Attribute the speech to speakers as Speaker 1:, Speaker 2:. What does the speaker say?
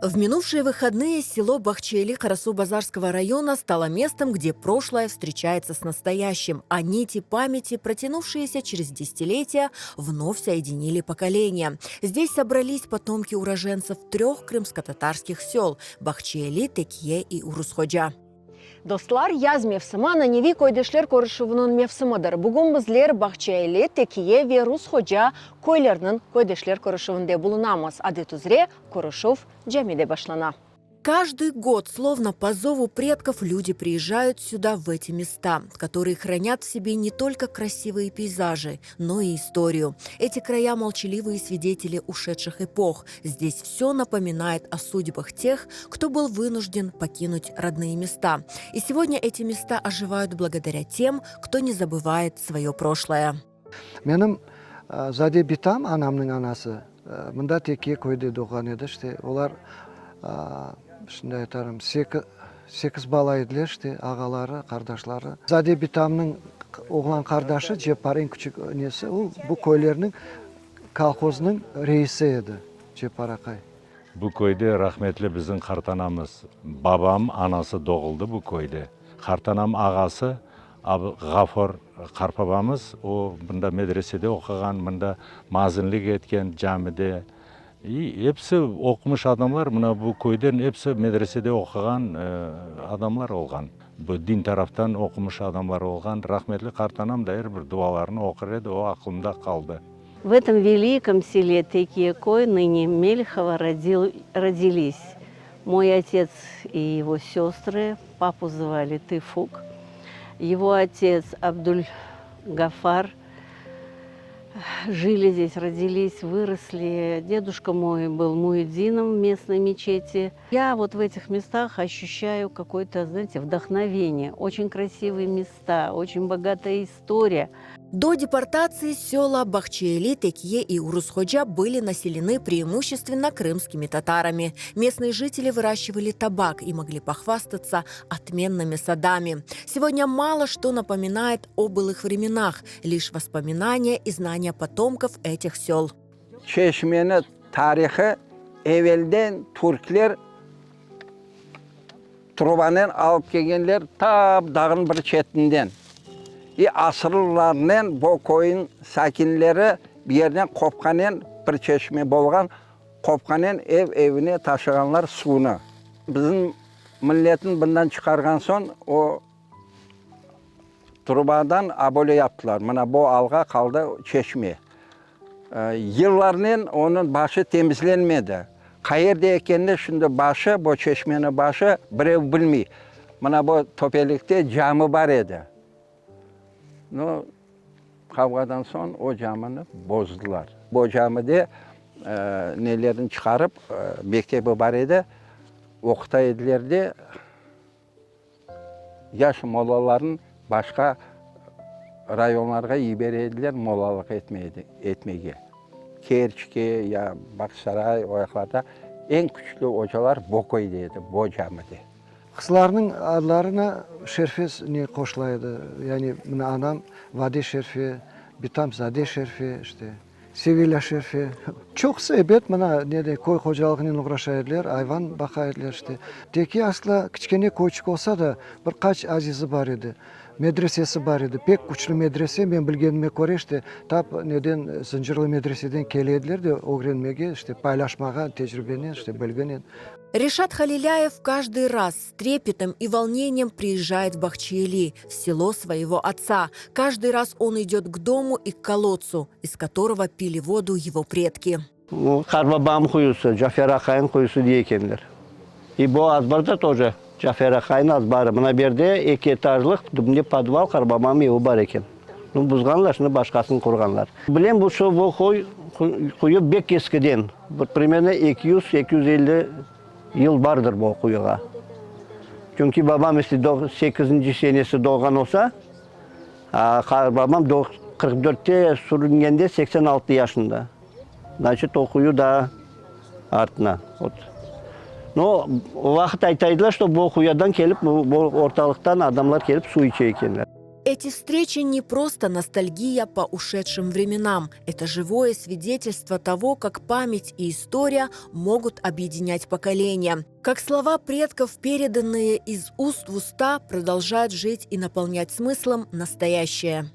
Speaker 1: В минувшие выходные село Бахчели Карасу-Базарского района стало местом, где прошлое встречается с настоящим, а нити памяти, протянувшиеся через десятилетия, вновь соединили поколения. Здесь собрались потомки уроженцев трех крымско-татарских сел – Бахчели, Текье и Урусходжа.
Speaker 2: Dostlar, yaz mevsimi ananeviy köydeşler körüşüviniñ mevsimidir. Bugün bizler Bağçaeli, Tekiye ve Rushoca köyleriniñ köydeşler körüşüvinde bulunamız. Adet üzre, körüşüv camide başlana.
Speaker 1: Каждый год, словно по зову предков, люди приезжают сюда, в эти места, которые хранят в себе не только красивые пейзажи, но и историю. Эти края – молчаливые свидетели ушедших эпох. Здесь все напоминает о судьбах тех, кто был вынужден покинуть родные места. И сегодня эти места оживают благодаря тем, кто не забывает свое прошлое.
Speaker 3: Menim Zade bitam, anamnıñ anası, mında Tekiye köyde doğğan edi, işte, olar, şimdi aytarım, sekiz bala ediler, işte, ağaları, qardaşları. Zade bitamnıñ oğlan qardaşı Ceppar, eñ küçük nesi, o, bu köylerniñ kolhoznıñ reisi edi, Ceppar aqay.
Speaker 4: Bu köyde rahmetli bizim qartanamız, babam anası doğuldı bu köyde. Qartanam ağası Ğafor qartbabamız, o mında medresede oquğan, mında mazinlik etken camide. İ episi oqumış adamlar, mına bu köyden episi medresede oquğan adamlar olğan. Bu din taraftan oqumış adamlar olğan. Rahmetli qartanam da er bir dualarını oqur edi, o aqlımda qaldı.
Speaker 5: В этом великом селе Текиекой, ныне Мелихово, родил, родились мой отец и его сестры. Папу звали Тыфук. Его отец Абдуль Гафар. Жили здесь, родились, выросли. Дедушка мой был муэдзином в местной мечети. Я вот в этих местах ощущаю какое-то, знаете, вдохновение. Очень красивые места, очень богатая история.
Speaker 1: До депортации села Бахчеэли, Текье и Урусходжа были населены преимущественно крымскими татарами. Местные жители выращивали табак и могли похвастаться отменными садами. Сегодня мало что напоминает о былых временах, лишь воспоминания и знания потомков этих сел.
Speaker 6: Çeşmeniñ tarihı evelden türkler trubanen alıp kelgenler tap dağnıñ bir çetinden. İ asırlarnen bo köyniñ sakinleri bir yerden qopqanen bir çeşme bolğan, qopqanen ev-evine taşığanlar suvnı. Bizim milletni bundan çıqarğan soñ o trubadan abole yaptılar. Mına bo alğa qaldı çeşme. Yıllarnen onıñ başı temizlenmedi. Qayerde ekenini şimdi başı, bo çeşmeniñ başı birev bilmey. Mına bo töpelikte camı bar edi. No, qavğadan soñ o camını bozdılar. Bo camide nelerini çıqarıp, mektebi bar edi, oquta ediler de, Yaş mollalarnı başqa rayonlarğa yibere ediler mollalıq etmege. Kerçke ya Bağçasaray o yaqlarda eñ küçlü ocalar Boköyde edi, Bo camide.
Speaker 3: Qızlarnıñ adlarına Şerfe ne qoşula edi, yani mına anam Vade Şerfe, bitam Zade Şerfe, işte. Sevilâ Şerfe. Çoqusı, ebet, mına, ne de, köy hocalığınen oğraşa ediler, ayvan baqa ediler, işte. Teki asla kiçkene köyçik olsa da, bir qaç azizi bar edi. Medresesi bar edi. Pek küçlü medrese, men bilgenime köre, işte, tap neden, Zıncırlı medreseden kele ediler de ögrenmege, işte, paylaşmağa tecribenen, işte, bilginen.
Speaker 1: Reşat Halilâyev каждый раз с трепетом и волнением приезжает в Бахчеэли, в село своего отца. Каждый раз он идет к дому и к колодцу, из которого пили воду его предки.
Speaker 7: Qartbabam quyusı, Cafer aqaynıñ quyusı dey ekenler. I bu azbar da тоже Cafer aqaynıñ azbarı. Mına bu yerde eki etajlıq, tübünde podval, qartbabamnıñ evi bar eken. Nu, buzğanlar, şimdi başqasını qurğanlar. Bilem, bu şu bu quyu bek eskiden, bir primerno 200, 250 yıl bardır bu quyuğa. Çünki babam ise sekizinci senesi doğğan olsa, qartbabam 44-te sürüngende 86 yaşında. Значit, o quyu daa artına. Vot. No, o vaqıt ayta ediler, şto bu quyudan kelip, bu ortalıqtan adamlar kelip suv içe ekenler.
Speaker 1: Эти встречи не просто ностальгия по ушедшим временам. Это живое свидетельство того, как память и история могут объединять поколения. Как слова предков, переданные из уст в уста, продолжают жить и наполнять смыслом настоящее.